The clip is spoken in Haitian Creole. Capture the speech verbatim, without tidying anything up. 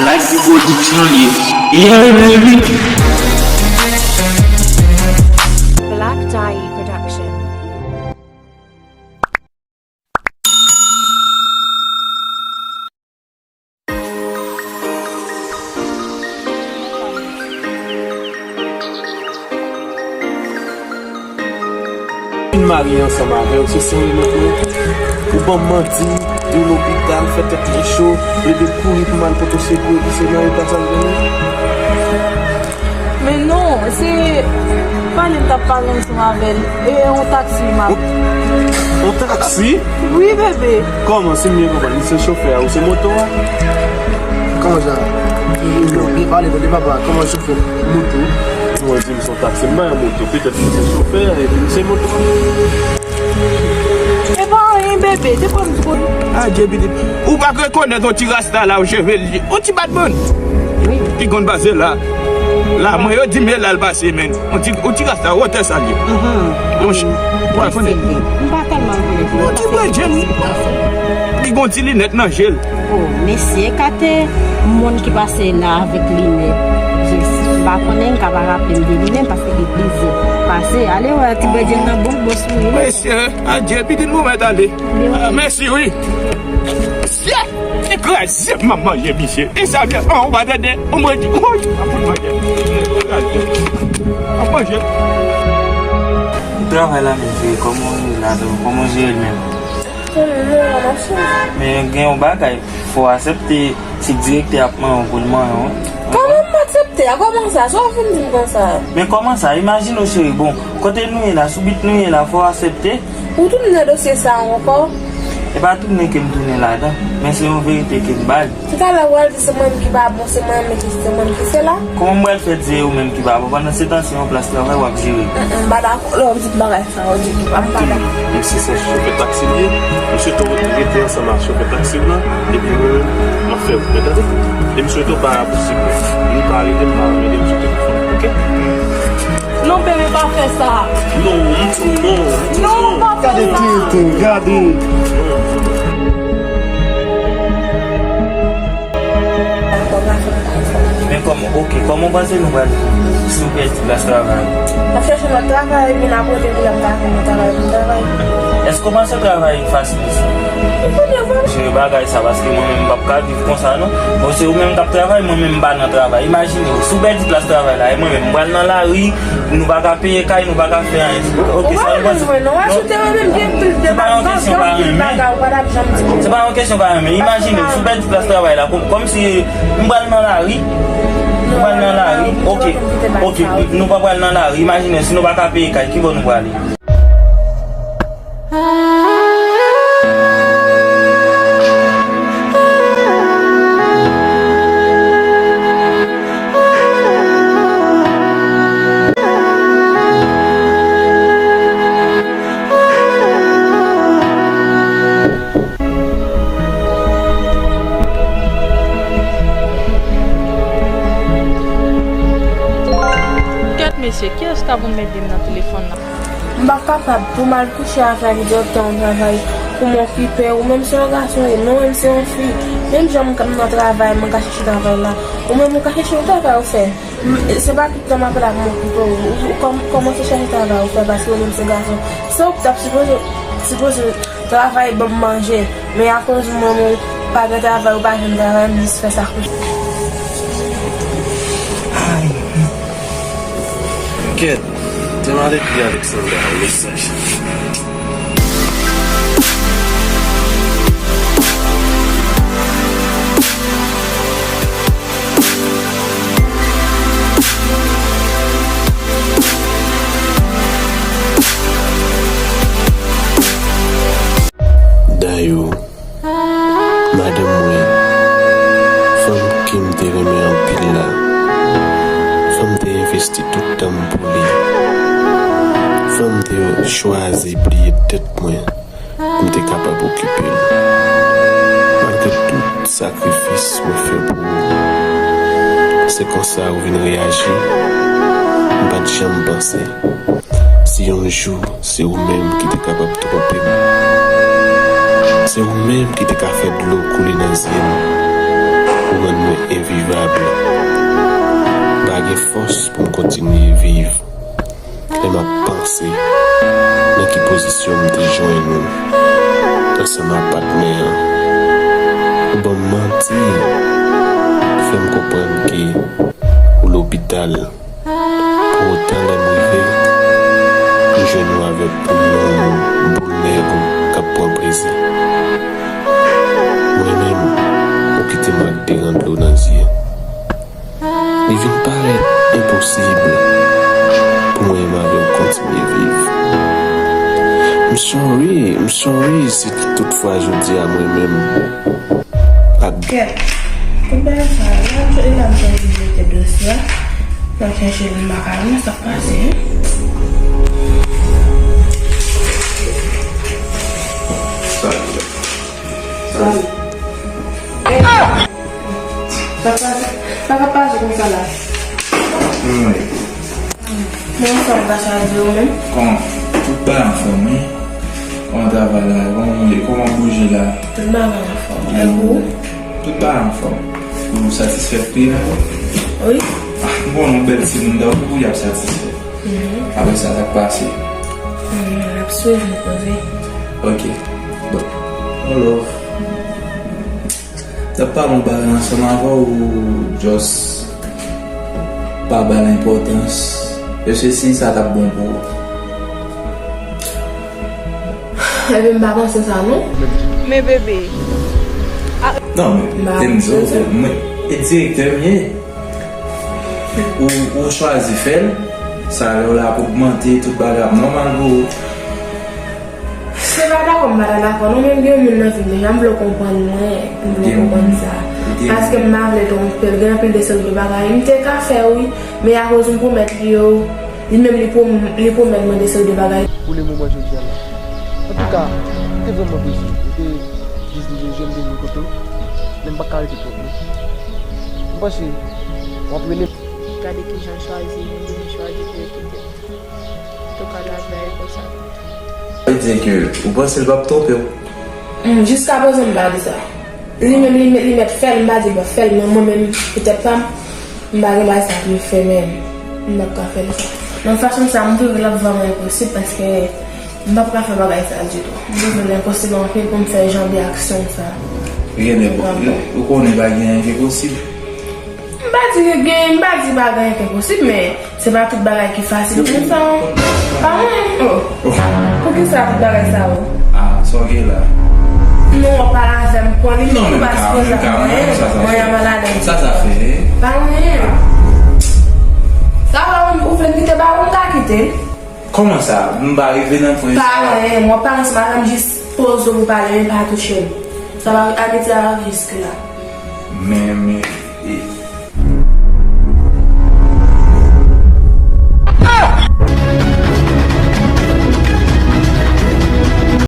Black People Production li ye. Yeah, baby. Black Dye Production. Vin marye ansanm avè w, se sa w remèt mwen. Ou ban m manti, di w lopital, fè tèt li cho, plede kouri pou m al pote sekou, epi se nan eta sa l vini. Men non, se pale m t ap pale ansanm avè l. E yon taksi m ap. Yon taksi? Wi, bebe. Kòman, si m byen konprann, li se chofè a, ou se moto a? Kòman sa? Non, byen pale, tande papa, kòman chofè moto? Ou di m se yon taksi, m pa yon moto, petèt li se chofè a, epi m se moto a. E pa anyen, bebe, te konn di konn. Adye, pitit. Ou pa rekonèt yon ti rasta la, yon cheve l, yon ti batman. Ki konn pase la. La, mwen, yo di m e la l pase, men. Yon ti, yon ti rasta, wotè sa l ye. Yon ch-, ou pa konnen. M pa tèlman rekonèt li. Yon ti bredjenn. Li gon ti linèt nan je l. O, mesye, kate moun ki pase la avèk linèt. Jis, m pa konnen, m ka pa raple m de li menm, paske li plizyè pase. Ale wè, ti bredjenn nan bon, bon souri. Mesye, adye, pitit mwen mèt ale. Ah, mèsi, wi. Mesye, li kraze m, m ap manje, misye. E sa, byen, an, ou pa tande? Ou mwen di, woy, m ap fout manje. M ap manje. Travay la menm, frè, kòman w ye ladan? Kòman w jere l menm? Kòman w ye la, m ap chanje. Men gen yon bagay, fò w aksepte, se direktè ap manyen w pou l manyen w. Kòman m aksepte a? Kòman sa? Sa w vin di m konsa? Men kòman sa? Imajine w, cheri, bon, kote nou ye la, sou bit nou ye la, fò w aksepte. Ou tounen nan dosye sa a ankò? E pa tounen ke m tounen ladan, men se yon verite ke m bay. Toutalè w al di se mwen menm ki pa bon, se mwen menm ki se mwen menm ki se la. Kòman m pral fè di se ou menm ki pa bon, pandan se tan se yon plas travay w ap jere? Mm, m pa dakò lè w ap di m bagay sa yo ditou, pa m pa dakò. Mesye se chofè taksi li ye, m swete w rete ansanm ak chofè taksi w lan, epi mwen menm, m ap fè wout mwen, tande? E m swete w pa posib mwen. Ni pa rele m, pa anmède m sou telefòn, oke? Non, bebe, pa fè sa. Non, m di w non. Non, pa fè sa. Gade tenten, gade. Men kòman, oke, kòman w panse nou pral fè si w pèdi plas travay? M ap chèche yon lòt travay, men apre de kou la m ta jwenn yon travay pou m travay. Èske w panse travay fasil isit? M konnen vre. Jere bagay sa, paske mwen menm m p ap ka viv konsa non. Bon, se ou menm k ap travay, mwen menm m pa nan travay. Imajine w, si w pèdi plas travay la, e mwen menm m pral nan lari, nou pa ka peye kay, nou pa ka fè anyen. Oke, sa nou panse? Non, se pa yon kesyon pa renmen. Se pa yon kesyon pa renmen. Imajine w, si w pèdi plas travay la, kòm, kòmsi m pral nan lari. M pral nan lari. Oke, oke, nou pa pral nan lari. Imajine si nou pa ka peye kay, kibò nou prale? Kèt mesye, kiyès k ap vin mete m nan telefòn nan? M pa kapab pou m al kouche avè m direktè yon travay pou m okipe. Ou menm se yon gason, e mwen menm se yon fi. Menm jan m nan travay, mwen ka chèche travay la. Ou menm ou ka chèche yon travay ou fè. M- Se pa tout tan m ap la pou m okipe w. Ou- ou kòm- Kòmanse chèche travay ou fè paske ou menm se gason. Se ou ki t ap sipoze sipoze travay ban m manje. Men akoz mwen menm ou pa gen travay, ou pa jwenn travay, m jis fè sa kou. Kèt, te m al ekri Alexandra yon mesaj. Dayou, madanm mwen, fanm ke m te renmen anpil la, fanm te envesti tout tan m pou li, fanm te chwazi bliye tèt mwen pou m te kapab okipe l. Malgre tout sakrifis mwen fè pou ou, se konsa ou vin reyaji, m pa t janm panse. Si yon jou se ou menm ki te kapab twonpe m, se ou menm ki te ka fè dlo koule nan zye m, Ou rann mwen envivab. M pa gen fòs pou m kontinye viv. Lè m ap panse nan ki pozisyon m te jwenn ou ansanm ak patnè an. Ou ban m manti, ou fè m konprann ke ou lopital. Pou otan lè m rive, m jwenn ou avèk nonm ou, boul nèg ou k ap pran plezi. Mwen menm, ou kite m ak de rann dlo nan zye. Li vin parèt enposib pou mwen menm avè w kontinye viv. M sorry, m sorry si toutfwa jodi a mwen menm ak Kèt, kout bagay sa, la m jwenn la m jwenn li mete dosye a. Nan chèche li m pa ka wè sa k pase. Sa, sa. Sa k pase? Sa k ap pase konsa la? Wi. Men anfòm pa chaje ou menm? Kòman? Tout bagay anfòm, wi. Kòman travay la? Kòman ou ye? Kòman bouje la? Tout bagay anfòm. E ou? Tout bagay anfòm. Ou satisfè pri la? Wi. Ah, bon, nou bèl timoun, tankou pou y ap satisfè. Mhm. Apre sa, sa k pase? Mhm, n ap swiv, nou koze. Ok. Bon. One love. T ap pale yon bagay ansanm avè w, ou just pa ba l enpòtans. Èske si sa t ap bon pou ou? Ebyen, m pa panse sa, non. Men bebe. Non, men, te m di w, se mwen, e direktè m ye. Ou, ou chwazi fè l, salè w la ap ogmante, tout bagay ap nòmal pou ou. Se pa dakò, m pa ta dakò, non, men gen yon moun nan vi m deja, m vle w konprann mwen, m vle w konprann sa. Paske m pa vle twonpe l, gen anpil de seri de bagay m te ka fè, wi, men akoz m pwomèt li yo, li menm li pwom-, li pwomèt mwen de seri de bagay. Pou le moman jodi a la. Antouka, m te vrèman bezwen, m te jis bezwen jwenn, bezwen kote w, men m pa ka rete twòp, non. M panse, w ap rele m. Gade kijan l chwazi, m bezwen chwazi pou yo kite m. Antouka, lavi a e konsa. Sa vle di ke ou panse l p ap twonpe w? Hmm, jiskaprezan, m pa di sa. Li menm, li, li mèt fè l, m pa di l p ap fè l, men mwen menm, pou tèt pa m, m pa gen bagay sa pou m fè, men m p ap ka fè l sa. Nan fason sa, m twouve l ap vrèman enposib, paske m p ap ka fè bagay sa ditou. M twouve l enposib anpil pou m fè jan de aksyon sa. Gen de, ou konnen pa gen anyen ki posib. M pa di gen, m pa di pa gen anyen ki posib, men se pa tout bagay ki fasil konsa. Pa mwen, oh. Poukisa tout bagay sa yo? Ah, sa w gen la? Non, w ap pale avè m, pran li tou pa sipoze ap mwen. Mwen an malad. Sa sa fè? Pa mwen. Sa va, ou vle m kite ba ou, m ka kite. Kòman sa? M pa rive nan pwen sa. Pa anyen, mwen pa ansanm avè m, jis poze w pou pale, men pa touche m. Sa va, amitye a riske la. Men, men,